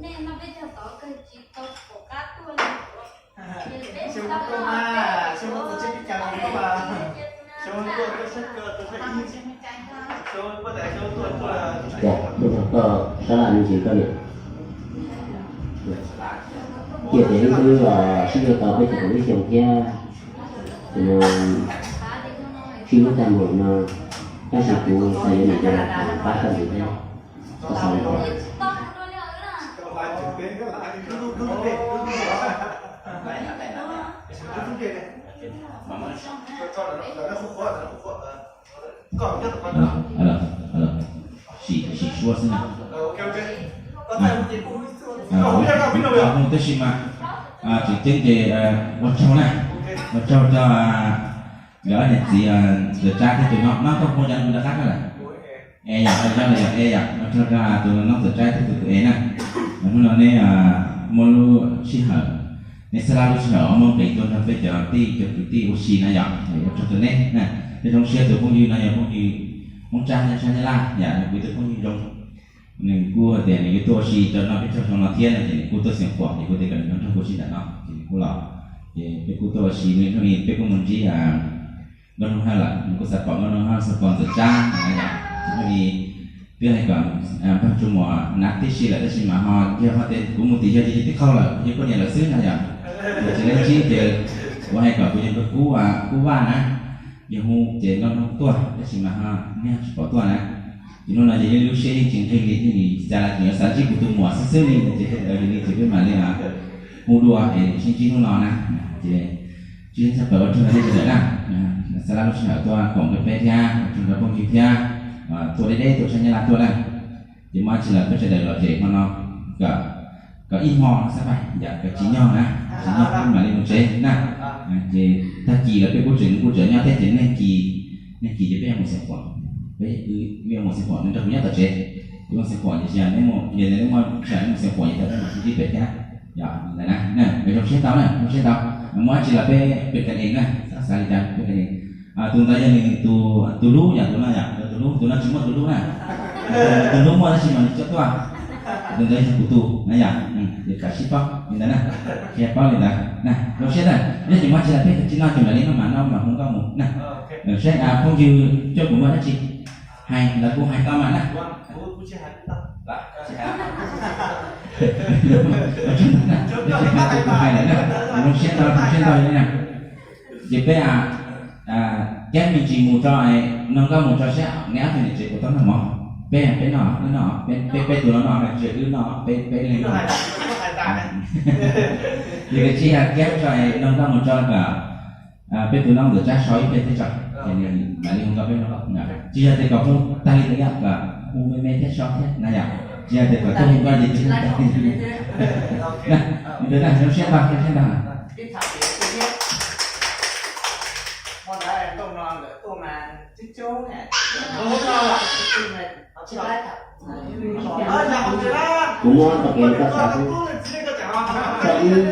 Xyoo tuaj mas, xyoo tuaj tsis pib cas los tuaj mas, xyoo tuaj tuaj sab kawg tuaj sab ib. Xyoo tuaj tas xyoo tuaj tuaj. Koj sab laj me ntsis koj niam. Tiam sis wb twb los sib yuav tau peb caug kaum ib xyoo thiab, sib hlub tag mus no, tab sis kuv xav yuav niam yau los tham pab koj ntxiv thiab. Koj xav li cas? Sim, sim suab xwb na. Tab sis mas tseem ceeb ces ua tsaug na, ua tsaug rau nkawd ob niam txiv Ntxawm Tsab thiab tus no, no koj puas cov no rov qab koj lawm? E yom, yog lawm yog e yom, ua tsaug rau tus noob Ntxawm Tsab thiab tus tus e na. Hnub no neb muaj lub sij hawm, neb xa laj lub sij hawm ob moos nqis tuaj nrog peb cov tij cov kwv tij ua si na yom, ua tsaug rau neb na. Peb zoo siab tus phooj ywg no yog phooj ywg Hmoob Tsab nyob sab Nyab Laj yom, nws kuj ib tug phooj ywg zoo. Nws kuj hais tias nws yuav tuaj ua si rau no peb caug xyoo no thiab no ces nws kuj tuaj Xeev Khuam ces kuv tias kom nws nrog nrog kuv sib nrog no ces nws kuj los. Ces peb kuj tuaj ua si, nws hnub i peb kuj mus ntsib Nkauj Noog Hawj lawm, nws kuj xav pom Nkauj Noog Hawj, xav pom Ntxawm Tsab na yom. Ces hnub i twb hais kom Npawg Tsu Muas nav tib si lawm tab sis mas ho yog hais tias kuv mus tim yawg ces yawg twb qaug lawm, yawg poj niam lawm xwb na yom. Ces tsis leej txim ces kuv hais kom kuv yawg Npawg Kub, Kub Vaj na, yawg hu ces Nkauj Noog tuaj tab sis mas ho neb ho tsis pom tuaj na. Ces hnub no ces yeej lub siab yeej tsis nqig li, yeej li cas los tseem yuav xav ntsib kuv tus muam xwb xwb li no ces yog li ces peb mam li hu dua es sib ntsib hnub no na. Ces tsis txhob pab ua tsaug rau nej sawv daws na, xa laj lub sij hawm tuaj koom nrog peb thiab ua tsaug rau phooj ywg thiab tuaj deb deb tuaj sab Nyab Laj tuaj na. Ces muaj dab tsi los peb sawv daws los zem hmo no kom, kom ib hmo no xab pais yom, kom tsim nyog na, tsim nyog peb mam li mus tsev na. Ces tag kis los peb kuj tseem kuj tseem nyob thiab ces neeg kis, neeg kis ces peb yuav mus Xeev Khuam, peb yuav mus Xeev Khuam nrog kuv nyob tom tsev. Kuv mus Xeev Khuam ces yog neb mus, yog neb muaj sij hawm neb mus Xeev Khuam ces tau peb mam sib ntsib pem thiab. Yog li ntawd na, zoo siab ntau na, zoo siab ntau. Muaj dab tsi los peb pem kan ees na, xav li cas pem kan ees. Tus ntawd yog nws tus hlub yom, tus no yom, tus hlub, tus no tsis muaj tus hlub na. Tus hlub muaj tab sis mas nws tsis tuaj. Tus ntawd yog kuv tus na yom, ces kom sib paub li ntawd na, sib paub li ntawd na, zoo siab ntau. Yog tsis muaj dab tsi los peb tsis noj ces mam li noj mas noj mam hu nkauj mus na. Saib phooj ywg coj kuv muaj dab tsi hais los kuv hais tau mas na. Zoo siab ntau, zoo siab ntau li na. Ces peb kiab me ntsis mus tso, noj nkauj mus tso saib neb ob tug niam tsev puas tau noj mov. Peb, peb noj, wb noj, peb, peb tus no noj, tsis wb noj, peb, peb leeg noj. Ces kav tsij kiab tso, noj nkauj mus tso kom peb tus noob Ntxawm Tsab so ib pliag thiab tso, ces mam li hu nkauj peb noj. Tsis yog tias kom hu tag li ntawd yom, kom hu me me thiab so thiab na yom. Tsis yog tias kom tuaj hu nkauj ces tsis hu tag li. Li ntawd na, zoo siab ntau, zoo siab ntau. Kuv muab tau kev koj xav xwb. Tso ib.